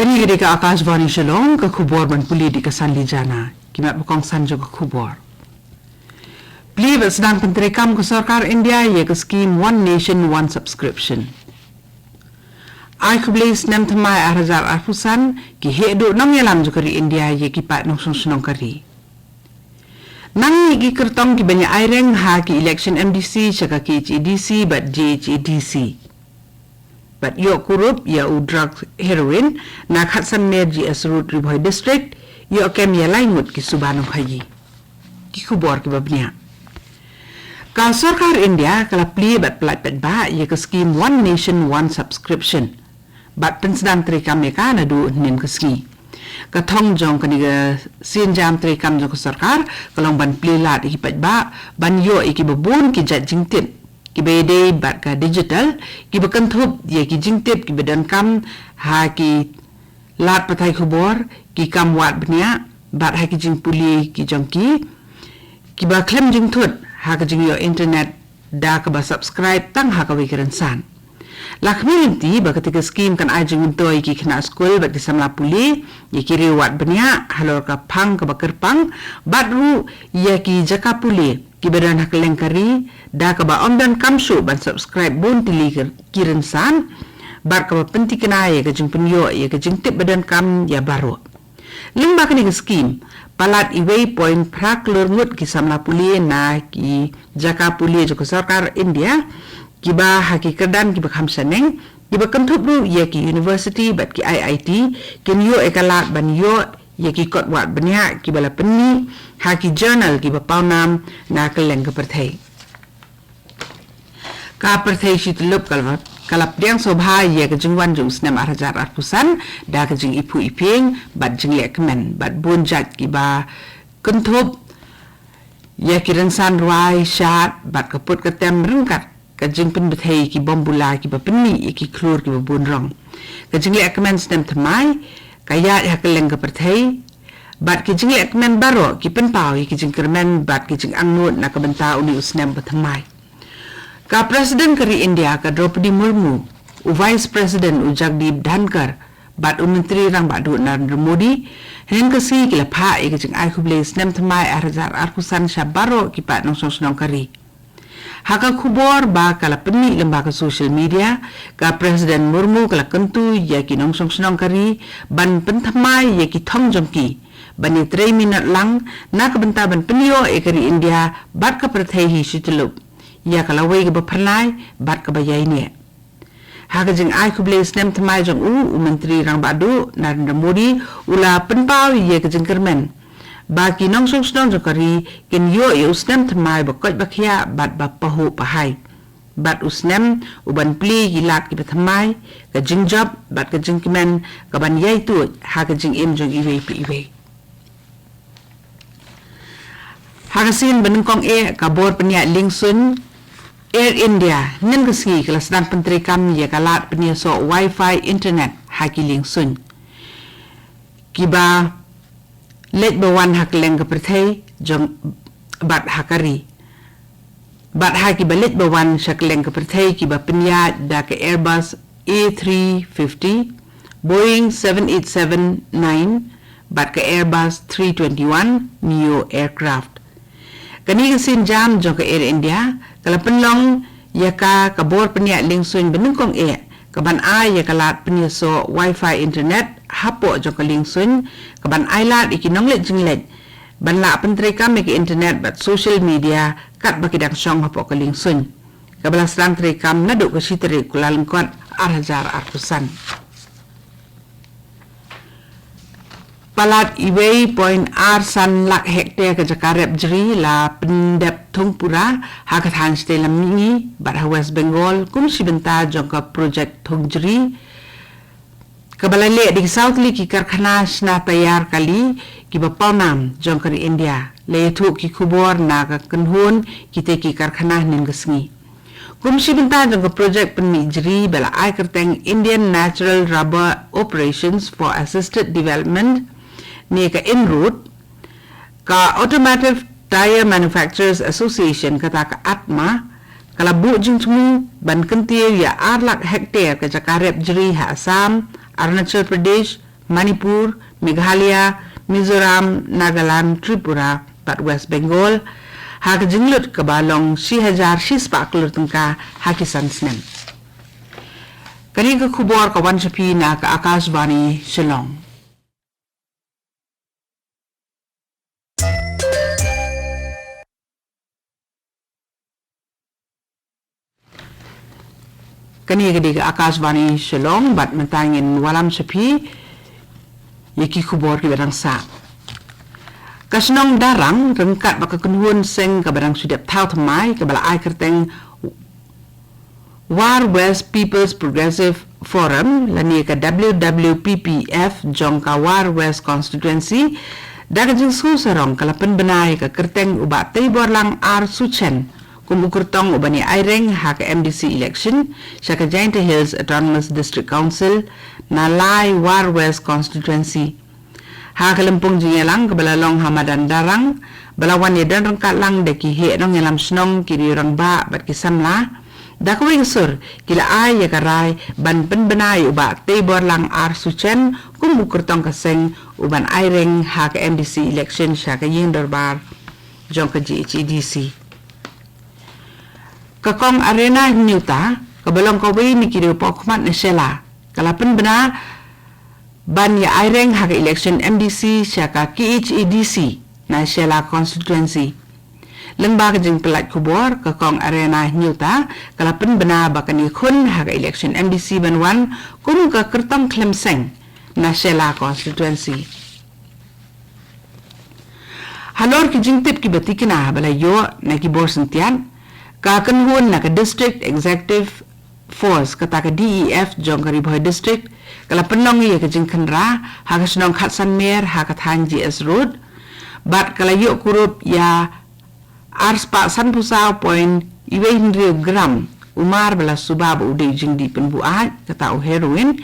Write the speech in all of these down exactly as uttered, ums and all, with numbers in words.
Kane ka dei ka Akashvani Shillong, ka khubor ban pule da ka Sanli Jana. Ki mat ba kongsan jong ka khubor. Plie bad sdang pyntreikam ka sorkar India ïa ka skim One Nation One Subscription. Ai khublei snem thymmai ar hajar arphew san ki heh duh nongïalam jong ka ri India ïa ki paid nongshong shnong ka ri. Nang ïa ki kyrtong ki ban ïa ai reng ha ki election M D C sha ka K H A D C bad J H A D C. Bad ïoh kurup ïa u drug heroin na khatsan mer G S Road, Ri Bhoi District, ïoh kem ïa lai ngut ki suba nongkhaïi. Ki khubor kiba bniah. Ka sorkar India ka la plie bad pyllait paidbah ïa ka skim One Nation One Subscription. Bad pynsdang treikam ïa ka naduh hynnin ka sngi. Ka thong jong kane ka sienjam treikam jong ka sorkar ka long ban plie lad ïa ki paidbah ban ïoh ïa kiba bun ki jait jingtip kiba ïadei bad ka digital, kiba kynthup ïa ki jingtip kiba donkam ha ki lad pathai khubor, ki kam wad bniah bad ha ki jingpule ki jong ki, kiba khlem jingthut ha ka jingïoh internet da kaba subscribe tang ha kawei ka rynsan. La khmih lynti ba katei ka skim kan ai jingmyntoi ïa ki khynnah skul bad ki samla pule ïa ki riew wad bniah halor ka phang kaba kyrpang, bad ruh ïa ki jaka pule kiba don ha kylleng ka ri da kaba ym donkam shuh ban subscribe bun tylli ki rynsan, bad kaba pynthikna ïa ka jingpynïoh ïa ka jingtip ba donkam ïa baroh. Lyngba kane ka skim, palat iwei point phra klur ngut ki samla pule na ki jaka pule jong ka sorkar India, kiba ha ki kyrdan kiba kham shaneng, kiba kynthup ruh ïa ki university bad ki I I T, kin ïoh ïa ka lad ban ïoh ïa ki kot wad bniah kiba la pynmih ha ki journal kiba pawnam na kylleng ka pyrthei. Ka pyrthei shi tyllup ka la, ka la pdiang sngewbha ïa ka jingwan jong u snem ar hajar arphew san da ka jingiphuh iphieng bad jingleh kmen bad bun jait kiba kynthup ïa ki rynsan rwai shad bad ka put ka tem ryngkat ka jingpynbthei ki bom bula kiba pynmih ïa ki khlur kiba bun rong. Ka jingleh kmen snem thymmai ka ïaid ha kylleng ka pyrthei, bad ki jingleh kmen baroh ki pynpaw ïa ki jingkyrmen bad ki jingangnud na ka bynta une u snem ba thymmai. Ka President ka ri India ka Droupadi Murmu, u Vice President u Jagdeep Dhankhar, bad u Myntri Rangbah Duh Narendra Modi, hynnin ka sngi ki la phah ïa ka jingai khublei snem thymmai ar hajar arphew san sha baroh ki paid nongshong shnong ka ri. Ha ka khubor ba ka la pynmih lyngba ka social media, ka President Murmu ka la kyntu ïa ki nongshong shnong ka ri ban pynthymmai ïa ki thong jong ki ban ïatrei minot lang na ka bynta ban pynïoh ïa ka ri India bad ka pyrthei hi shi tyllup ïa ka lawei kaba phyrnai bad kaba ïaineh. Ha ka jingai khublei snem thymmai jong u, u Myntri Rangbah Duh Narendra Modi u la pynpaw ïa ka jingkyrmen ba ki nongshong shnong jong ka ri kin ïoh ïa u snem thymmai ba koit ba khiah bad ba pahuh pahai, bad u snem u ban plie ïa ki lad kiba thymmai, ka jingjop bad ka jingkmen ka ban ïaituid ha ka jingim jong iwei pa iwei. Ha ka sien ba nyngkong eh, ka bor pynïaid liengsuiñ Air India hynnin ka sngi ka la sdang pyntreikam ïa ka lad pynïasoh wifi internet ha ki liengsuiñ kiba leit ba wan ha kylleng ka pyrthei jong bad ha ka ri, bad ha kiba leit ba wan sha kylleng ka pyrthei kiba pynïaid da ka Airbus A three fifty, Boeing seven eight seven nine bad ka Airbus three twenty-one neo aircraft. Kane ka sienjam jong ka Air India ka la pynlong ïa ka ka bor pynïaid liengsuiñ ba nyngkong eh ka ban ai ïa ka lad pynïasoh wifi internet hapoh jong ka liengsuiñ, ka ban ai lad ïa ki nongleit jingleit ban lah pyntreikam ïa ka internet bad social media katba ki dang shong hapoh ka liengsuiñ. Kaba la sdang treikam naduh ka shi tarik u Kyllalyngkot ar hajar arphew san. Palat iwei point ar san lak hektar ka jaka rep jri la pyndep thung pura ha ka thaiñ shatei lam mihngi bad ha West Bengal kum shi bynta jong ka projek thung jri kaba la leh da ki saw tylli ki karkhana shna tayar kali kiba pawnam jong ka ri India. La ïathuh ki khubor na ka kynhun kitei ki karkhana hynnin ka sngi. Kum shi bynta jong ka projek pynmih jri ba la ai kyrteng Indian Natural Rubber Operations for Assisted Development ne ka INROAD, ka Automotive Tyre Manufacturers Association, kata ka ATMA, ka la buh jingthmu ban kyntiew ïa ar lak hektar ka jaka rep jri ha Assam, Arunachal Pradesh, Manipur, Meghalaya, Mizoram, Nagaland, Tripura bad West Bengal ha ka jinglut kaba long shi hajar shi spah klur tyngka ha ki san snem. Kane ka khubor ka wan sha phi na ka Akashvani Shillong. Kane ka dei ka Akashvani Shillong bad mynta ngin wallam sha phi ïa ki khubor kiba dang sah. Ka shnong Darrang ryngkat bad ka kynhun seng kaba dang shu dep thaw thymmai kaba la ai kyrteng War West People's Progressive Forum lane ka W W P P F jong ka War West Constituency da ka jingsngew sarong ka la pynbna ïa ka kyrteng u Bah Teiborlang R Suchen kum u kyrtong uban ïa aireng ha ka M D C election sha ka Jaintia Hills Autonomous District Council na lai War West Constituency. Ha ka lympung jingïalang kaba la long ha madan Darrang ba la wan ïadon ryngkat lang da ki heh nongïalam shnong, ki riew rangbah bad ki samla, da kawei ka sur ki la ai ïa ka rai ban pynbna ïa u Bah Teiborlang R Suchen kum u kyrtong ka seng uban aireng ha ka M D C election sha ka ïing dorbar jong ka G H A D C. Ka Kong Arena Hynñiewta kaba long kawei na ki riew pohkhmat na Shella ka la pynbna ban ïa aireng ha ka election M D C sha ka K H A D C na Shella constituency. Lyngba ka jingpyllait khubor, ka Kong Arena Hynñiewta ka la pynbna ba kan ïakhun ha ka election M D C ban wan kum ka kyrtong khlem seng na Shella constituency. Halor ki jingtip kiba tikna ba la ïoh na ki bor syntiat, ka kynhun na ka District Executive Force kata ka D E F jong ka Ri Bhoi District ka la pynlong ïa ka jingkhynra ha ka shnong Khatsanmer ha ka thaiñ G S Road bad ka la ïoh kurup ïa arspah sanphew saw point iwei hynriew gram u mar ba la suba ba u dei jingdih pynbuaid kata u heroin.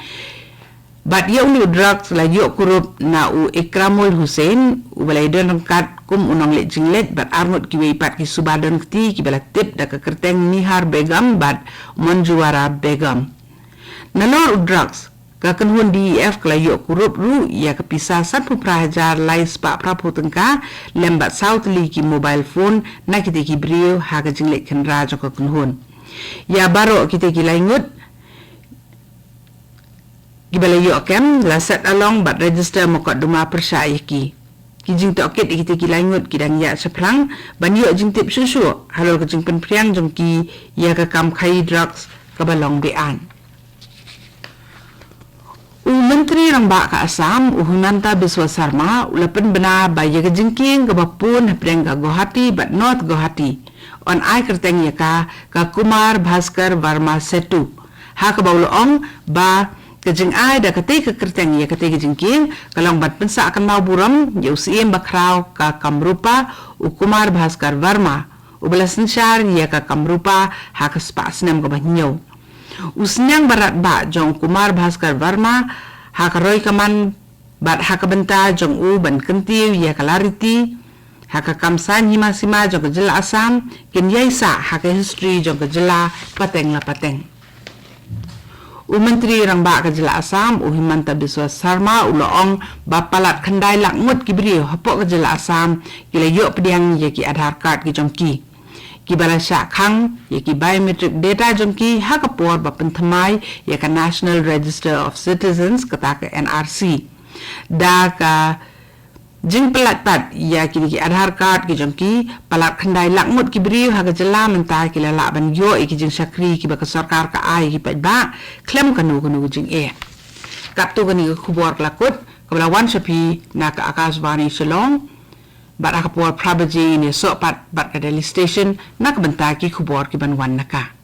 Bad ïa une u drugs la ïoh kurup na u Ikramul Hussain uba la ïadon ryngkat kum u nongleit jingleit bad arngut kiwei pat ki suba don kti kiba la tip da ka kyrteng Nihar Begum bad Monjuwara Begum. Nalor u drugs, ka kynhun D E F ka la ïoh kurup ruh ïa ka pisa sanphew phra hajar lai spah phraphew tyngka lem bad saw tylli ki mobile phone na kitei ki briew ha ka jingleit khynra jong ka kynhun. Ïa baroh kitei ki lai ngut kiba la ïoh kem la set along bad register mokotduma pyrshah ïa ki. Ki jingtohkit ïa kitei ki lai ngut ki dang ïaid shaphrang ban ïoh jingtip shuh shuh halor ka jingpynphriang jong ki ïa ka kam khaïi drugs kaba long be-aiñ. U Myntri Rangbah ka Assam, u Himanta Biswa Sarma, u la pynbna ba ïa ka jingkieng kaba pun hapdeng ka Guwahati bad North Guwahati yn ai kyrteng ïa ka ka Kumar Bhaskar Varma Setu. Ha kaba u la ong ba ka jingai da katei ka kyrteng ïa katei ka jingkieng ka long ban pynsah kynmaw burom ïa u Syiem Bakhraw ka Kamrupa, u Kumar Bhaskar Varma, uba la synshar ïa ka Kamrupa ha ka spah snem kaba hynñiew. U sniang barat bah jong u Kumar Bhaskar Varma ha ka roi kaman bad ha ka bynta jong u ban kyntiew ïa ka lariti ha ka kam saiñ hima sima jong ka jylla Assam kin ïai sah ha ka history jong ka jylla pateng la pateng. U Myntri Rangbah ka jylla Assam, u Himanta Biswa Sarma, u la ong ba palat khyndai lak ngut ki briew hapoh ka jylla Assam ki la ïoh pdiang ïa ki Aadhaar card ki jong ki, kiba la shah khang ïa ki biometric data jong ki ha ka por ba pynthymmai ïa ka National Register of Citizens kata ka N R C. Da ka jingpyllait pat ïa kine ki Aadhaar card ki jong ki, palat khyndai lak ngut ki briew ha ka jylla mynta ki la lah ban ïoh ïa ki jingshakri kiba ka sorkar ka ai ïa ki paidbah khlem kano kano ka jingeh. Katto katne ka khubor ka la kut kaba la wan sha phi na ka Akashvani Shillong. Bad ha ka por phra baje ngin ïasoh pat bad ka Delhi Station na ka bynta ki khubor kiban wan na ka.